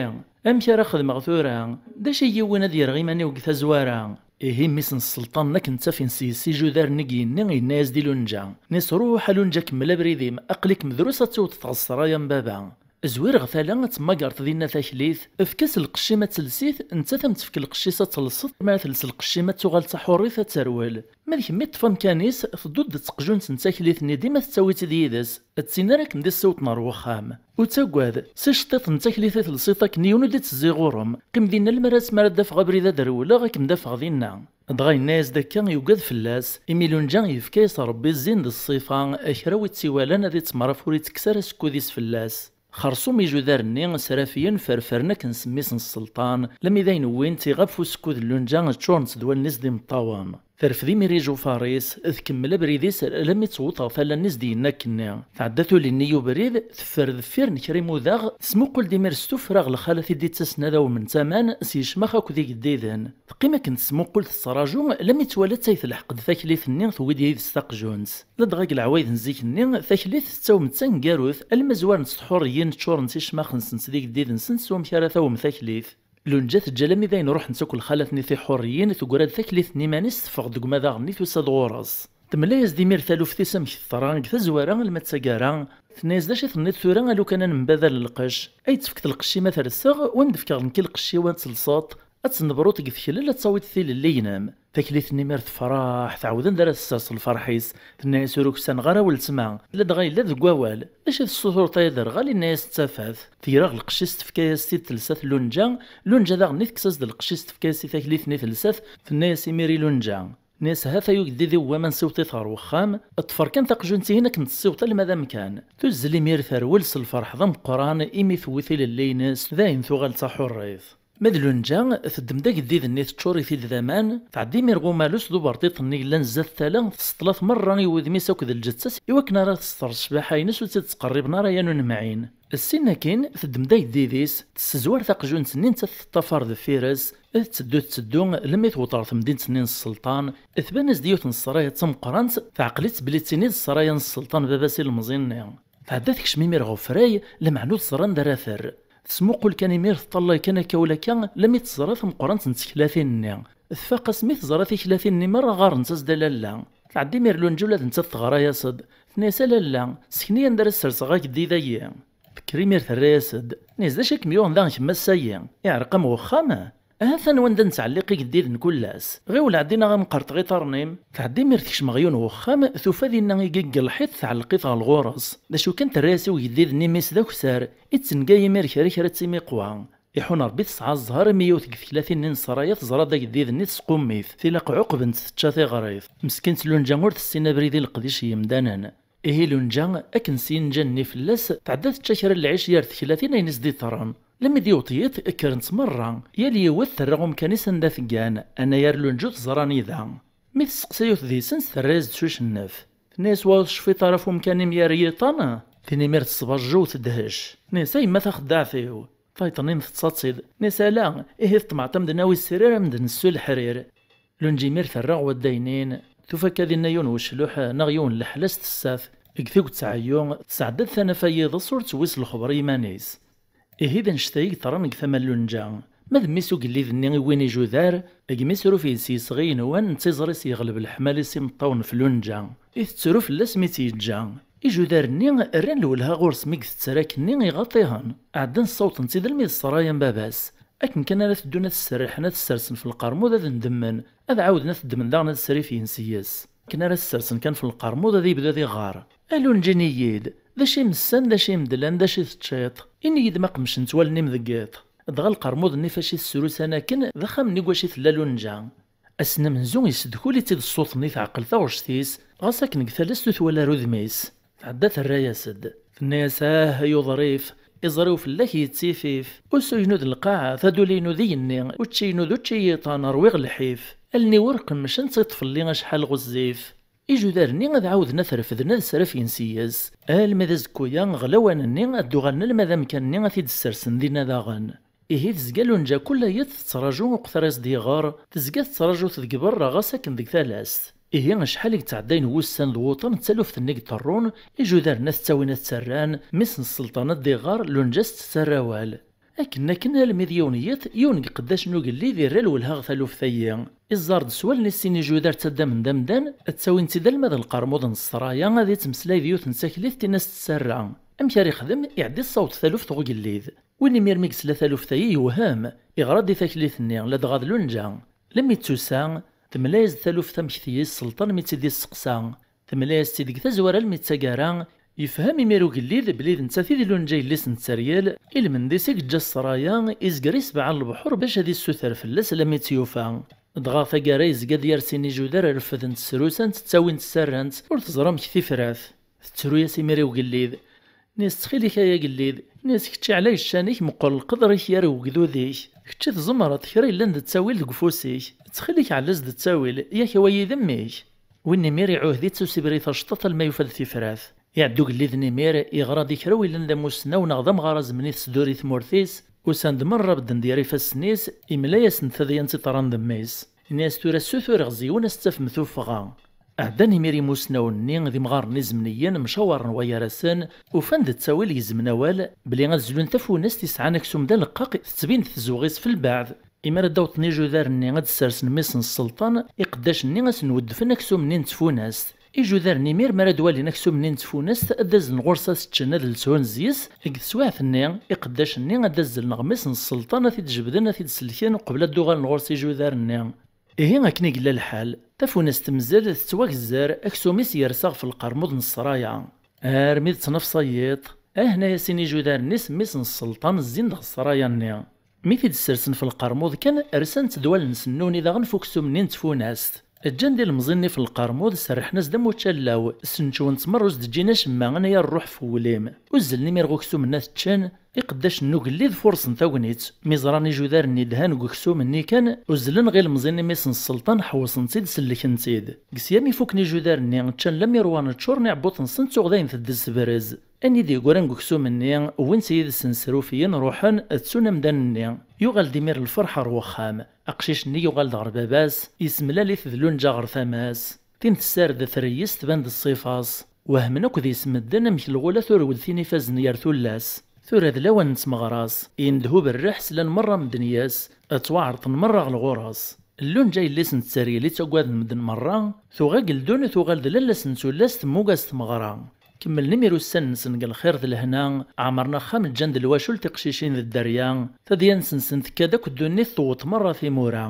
Amek ara xedmeɣ tura? D acu i yi-yewwin ad yerreɣ iman-iw deg tazwara?" Ihi mmi-s n sselṭan akken ttafin seg-s ijudaren i yenni, yenna-yas-d i Lunǧa, nni-s, ruḥ a Lunǧa, kemmel abrid-im, aql-ikem drus ad tiwḍeḍ ɣer ssṛaya n baba. Zwir ɣer tala ad temmagereḍ dinna taklit, efk-as lqecc-im ad tels-it, nettat ad m-tefk lqecc-is ad telseḍ, mi ara tels lqecc-im ad tuɣal d taḥurrit ad terwel. Ma d kemmi ṭṭef amkan-is, tedduḍ-d d teqjunt n taklit-nni dima tettawi-tt-id yid-s, d tin ara kem-d-issiwḍen ɣer wexxam. Ur ttagad, s iceṭṭiḍen n taklit i telsiḍ akken yiwen ur d-ittezzi ɣur-m. Qqim dinna almi ara, asmi ara d-afeɣ abrid ad rewleɣ, ad kem-d-afeɣ dinna. Dɣa yenna-yas-d akka, yugad fell-as, imi Lunǧa yefka-yas Ṛebbi zzin d ṣṣifa, kra wi tt-iwalan ad ittemraf ur ittekkes ara sekkud-is fell-as. Xerṣum ijudar-nni, srafyen, ferfren akken s mmi-s n sselṭan, lammi d ayen wwin-t iɣef usekkud n Lunǧa ččuren-t d wallen-is d imeṭṭawen. Terfed imir ijufaṛ-is, tkemmel abrid-is alammi tewweḍ ɣer tala-nni s d-yenna akkenni. Tɛedda tuli-nni i ubrid, teffer deffir n kra imudaɣ, tesmuqul-d imir s tuffra ɣer lxalat i d-ittasen ad awment aman s yecmax akked igeddiden. Teqqim akken tesmuqul tettraǧu, lammi twala-tt ay telḥeq-d taklit-nni tewwi-d yid-s taqjunt. Ladɣa deg leɛwayed n zik-nni, taklit tettawem d taneggarut, alma zwarent tḥuriyin ččurent icmax-nsent d igeddiden-nsent s wamek ara tawem taklit. Lunǧa teǧǧa lammi d ayen ruḥent akk lxalat-nni tiḥuriyin, teggra-d taklit n iman-is, teffeɣ-d deg umadaɣ-nni, tusa-d ɣur-s. Temla-yas-d imir taluft-is amek teḍra, deg tazwara alma d taggara, tenna-yas, d acu i tenniḍ tura a lukan ad nembadal lqecc? Ay d-tefkeḍ lqecc-im ad t-rseɣ, u ad m-d-fkeɣ nekki lqecc-iw ad telseḍ, ad tnebruḍ deg teklel ad tawiḍ tilelli-inem. Taklit-nni imir tefreḥ, tɛawed anda ara tessers lferḥ-is, tenna-yas, ur uksaneɣ ara weltma, ladɣa yella deg wawal. D acu i tessutureḍ ay aderɣal? Yenna-yas d tafat. Tegra ɣer lqecc-is tefka-yas-t-id telsa-t Lunǧa, Lunǧa daɣen i tekkes-as-d lqecc-is tefka-yas i taklit-nni telsa-t, tenna-yas imir i Lunǧa. Nni-as, ha-t-a ugeddid-iw, aman siwṭ-it ɣer wexxam, ṭṭef kan taqjunt-ihin akken tessiwḍ alma d amkan. Tuzzel imir terwel s lferḥ d ameqqran imi tewwi tilelli-ines, dayen tuɣal d taḥurrit. Ma d Lunǧa, teddem-d ageddid-nni teččur-it-id d aman, tɛedda imir ɣer umalus d uberṭiṭ-nni yellan zdat tala, tesseṭla-t merra i wudem-is akked lǧetta-s i wakken ara testeṛ ccbaḥa-ines ur tt-id-ttqerriben ara yan ur nemɛin. Ssin akkin, teddem-d ageddid-is, tessezwar taqjunt-nni nettat teṭṭafar deffir-s, tetteddu tetteddu, lemmi tewweḍ ɣer temdint-nni n sselṭan, tban-as-d yiwet n ssṛaya d tameqqrant, teɛqel-itt belli d tin i d ssṛaya n sselṭan baba-s ilemẓi-nni. Tɛedda tekcem imir ɣer ufray, lameɛna ur teẓri anda ara terr. Tesmuqul kan imir, teṭṭalay kan akka u lakka, lammi teẓra tameqqrant n teklatin-nni. Tfaq-as mi teẓra tiklatin-nni merra ɣarent-as-d a lalla. Tɛedda imir Lunǧa ula d nettat teɣra-yas-d. Tenna-yas, a lalla, sken-iyi anda ara sserseɣ ageddid-agi. Tekker imir terra-yas-d. Tenna-yas, d acu i kem-yuɣen daɣen kemm ass-agi? Iɛreq-am wexxam? Ahat anwa anda nettɛelliq igeddiden kul ass. Ɣiwel ɛeddi neɣ ad m-qerṭeɣ iṭarren-im. Tɛedda imir tekcem ɣer yiwen wexxam, tufa dinna igigg lḥiḍ tɛelleq-it ɣer lɣur-s. D acu kan terra-yas i ugeddid-nni mmi-s d akessar, ittenga imir kra kra d timiqwa. Iḥun Ṛebbi tesɛa zzher imi yiwet deg teklatin-nni n ssṛaya teẓra-d ageddid-nni tesqum-it, tilaq ɛuqbent tečča tiɣrit. Meskint Lunǧa ur tessin abrid i leqdic n yemdanen. Ihi Lunǧa, akken s yinǧan-nni fell-as, tɛedda tečča kra n lɛic yar teklatin ayen i s-d-iṭṭren. Lammi d-yewweḍ yiḍ, kkrent merra, yal yiwet terra umkan-is anda teggan, anayer Lunǧa ur teẓra anida. Mi testeqsa yiwet deg-sent, terra-yas-d s ucennef. Tenna-yas, wa ur tecfiḍ ara ɣef umkan-im yar yiṭan? Tin imir tesbajjew tedhec. Tenna-yas, a yemma taxeddaɛt-iw! Tayeḍ-nni tettaḍ-tt-id. Tenna-yas, ala, ihi teṭṭmeɛt ad m-d-nawi srir, ad m-d-nessu leḥrir. Lunǧa imir terra ɣer wadaynin, tufa akka dinna yiwen wecluḥ neɣ yiwen n leḥla s tessat. Deg tiget tɛeyyu, tesɛedda-d tanafa n yiḍes ur tewwi s lexber i yiman-is. Ihi d annect-a i yeḍran deg tama n Lunǧa. Ma d mmi-s ugellid-nni i wwin ijudar, deg mi sruf yes-s yesɣi inwan, d tiẓri-s yeɣleb leḥmali s imeṭṭawen f Lunǧa. Itettru fell-as mi tt-yeǧǧa. Ijudar-nni rran lwelha ɣur-s mi itett arak-nni iɣaṭ-ihen. Ɛeddan ssawḍen-tt-id almi d ssṛaya n baba-s. Akken kan ara teddun ad t-sserrḥen, ad t-ssersen f lqermud ad ndemmen, ad ɛawden ad t-ddmen daɣen ad srifen yes-s. Akken ara t-ssersen kan f lqermud ad yebdu ad iɣar. A Lunǧa, ini-yi-d, d acu i m-ssan, d acu i m-d-lan, d acu i teččiḍ? Ini-yi-d ma qemcent wallen-im deg yiḍ. Dɣa lqermud-nni fac i t-srusan akken, d axxam-nni deg wacu i tella Lunǧa. Ass n amenzu yessedkul-itt-id ṣṣut-nni teɛqel taɣect-is, ɣas akken deg talast ur twala ara udem-is. Tɛedda terra-yas-d. Tenna-yas, ah ay uḍrif, iẓri-w fell-ak yettifif. Usu-inu d lqaɛa, taduli-inu d igenni, učči-inu d učči n yiṭan, rwiɣ lḥif. Allen-iw ur qemmcent, iṭṭef fell-i acḥal ɣezzif. Ijudar-nni ad ɛawden ad t-refden ad srafen yes-s. Almi d azekku-ya, ɣlawan-nni ad d-uɣalen alma d amkan-nni ad t-id-ssersen dinna daɣen. Ihi tezga Lunǧa kul yiḍ tettraǧu uqter i s-d-yeɣɣar, tezga tettraǧu-t deg berra ɣas akken deg talast. Ihi acḥal i yettɛeddayen wussan d wuṭan d taluft-nni i iṭerrun, ijudar-nni ad t-ttawin ad t-ttarran, mmi-s n sselṭan ad d-iɣɣar, Lunǧa s-tettara awal. Akken akken almi d yiwen yiḍ, yiwen n iqeddacen ugellid irra lwelha ɣer taluft-ayi. Iẓẓar-d s wallen-is sin ijudar ttaddamen d amdan, ttawin-tt-id alma d lqermud n ssraya, ad ittmeslay d yiwet n taklit tin as-tessarra. Amek ara ixdem? Iɛeddi tessaweḍ taluft ɣer ugellid. Win imir mi yesla taluft-ayi yewhem, iɣra-d i taklit-nni, ladɣa d Lunǧa. Lemmi d tusa, temla-yas-d taluft amek tga i sselṭan mi tt-id-isteqsa. Temla-yas-tt-id deg tazwara almi d taggara, yefhem imir ugellid belli d nettat i d Lunǧa yelli-s n tteryel, i lmend-is i yeǧǧa ssraya, izger isebɛa n lebḥur bac ad issuter fell-as lammi tt-yufa. Dɣa taggara yezga-d yar sin ijudar refden-tt srusan-tt ttawin-tt ssarran-tt, ur teẓra amek tifrat. Tettru-yas imir i ugellid. Nni-as, ttxil-ik ay agellid, nni-as, kečč ɛla yeccan-ik meqqer lqedr-ik gar ugdud-ik. Kečč i tzemreḍ kra yellan d ttawil deg ufus-ik. Ttxil-ik ɛella-as-d ttawil, yak wayi d mmi-k. Win imir iɛuhed-itt usibri taceṭṭaṭ alma yufa-d tifrat. Iɛedda ugellid n imir, iɣra-d i kra win yellan d amussnaw neɣ d amɣar azemni tesduri tmurt-is, usan-d merra bedden-d gar ifassen-is, imla-yasen tadyant iṭran d mmi-s. Ini-as tura ssutureɣ zi-wen ad s-tafem tuffɣa. Ɛeddan imir imussnawen-nni d imɣaren izemniyen mcawaren wayar-asen, ufan-d ttawil gezmen awal belli ad zlun tafunast isɛan aksum d aleqqaq tettbin-d tzewɣ-is f lbeɛd. Imi ara d-awḍen ijudar-nni ad d-ssersen mmi-s n sselṭan, iqeddacen-nni ad sen-weddfen aksum-nni n tfunast. Ijudar-nni imir mi ara d-walin aksum-nni n tfunast ad d-azzlen ɣur-s ad t-ččen ad lshun zzi-s, deg teswiɛt-nni iqeddacen-nni ad d-azzlen ɣer mmi-s n sselṭan ad t-id-jebden ad t-id-sellken qbel ad d-uɣalen ɣur-s ijudar-nni. Ihi akken i yella lḥal, tafunast temzel tettwagezzer, aksum-is yersa ɣef lqermud n ssraya. Armi d ttnafsa n yiḍ, ahna-yasen ijudar-nni s mmi-s n sselṭan zzin-d ɣer ssraya-nni. Mi t-id-ssersen f lqermud kan, rsan-tt-d wallen-nsen nuni daɣen f uksum-nni n tfunast. Ǧǧan-d ilemẓi-nni f lqermud, serrḥen-as-d am uččallaw, ssenčwen-tt merra ur s-d-ǧǧin acemma, anayer ruḥ f wul-im. Uzzlen imir ɣer uksum-nni ad t-ččen, iqeddacen n ugellid furṣen tagnit. Mi ẓran ijudar-nni dhan deg uksum-nni kan, uzzlen ɣer ilemẓi-nni mmi-s n sselṭan, ḥewṣen-tt-id, sellken-tt-id. Deg sya mi fukken ijudar-nni, ččan lamirwan, ččuren iɛebbuṭ-nsen d tuɣdayin teddez tebrez. Ayen i d-yeggran deg uksum-nni, wwin-tt yid-sen srufiyen, ruḥen, ttun amdan-nni. Yuɣal-d imir lferḥ ɣer wexxam. Aqcic-nni yuɣal-d ɣer baba-s, yessemlal-it d Lunǧa ɣer tama-s. Tin tessared treyes tban-d ṣṣifa-s. Wehmen akk deg-s medden amek lɣula turwed tin ifazen gar tullas. Tura d lawan n tmeɣra-s. Yendeh uberriḥ, slan merra medden yes, ttwaɛerḍen merra ɣer lɣur-s. Lunǧa yelli-s n tteryel i ttaggaden medden merra, tuɣ ageldun tuɣal d lalla-s n tullas temmug-as tmeɣra. Kemmlen imir ussan-nsen deg lxir d lehna, ɛemren axxam, ǧǧan-d lwacul tiqcicin d dderya, tadyant-nsen tekka-d akk ddunit tewweḍ merra timura.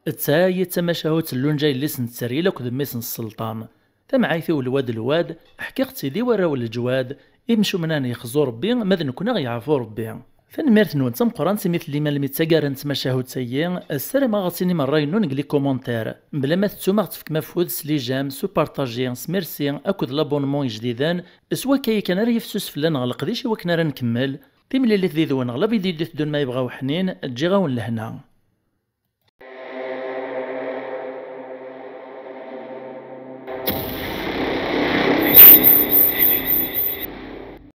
D tayi d tamacahut n Lunǧa yelli-s n tteryel akked mmi-s n sselṭan. Tamɛayt-iw lwad lwad, ḥkiɣ-tt-id i warraw n leǧwad, imcumnan yexzu Rebbi, ma d nekkni a ɣ-yeɛfu Rebbi. Tanemmirt-nwen d tameqqrant imi tellim almi d taggara n tmacahut-agi, ssarameɣ ad ɣ-tinim ṛṛay-nwen deg les commentaires. Mebla ma tettum a ɣ-tefkem afud s les j'aime, s upartaji, s merci, akked l'abonnement ijdiden, s wakka yakan ara yifsus fell-aneɣ leqdic i wakken ara nkemmel. Timlilit did-wen ɣer la vidéo i d-iteddun ma yebɣa uḥnin, ǧǧiɣ-awen lehna.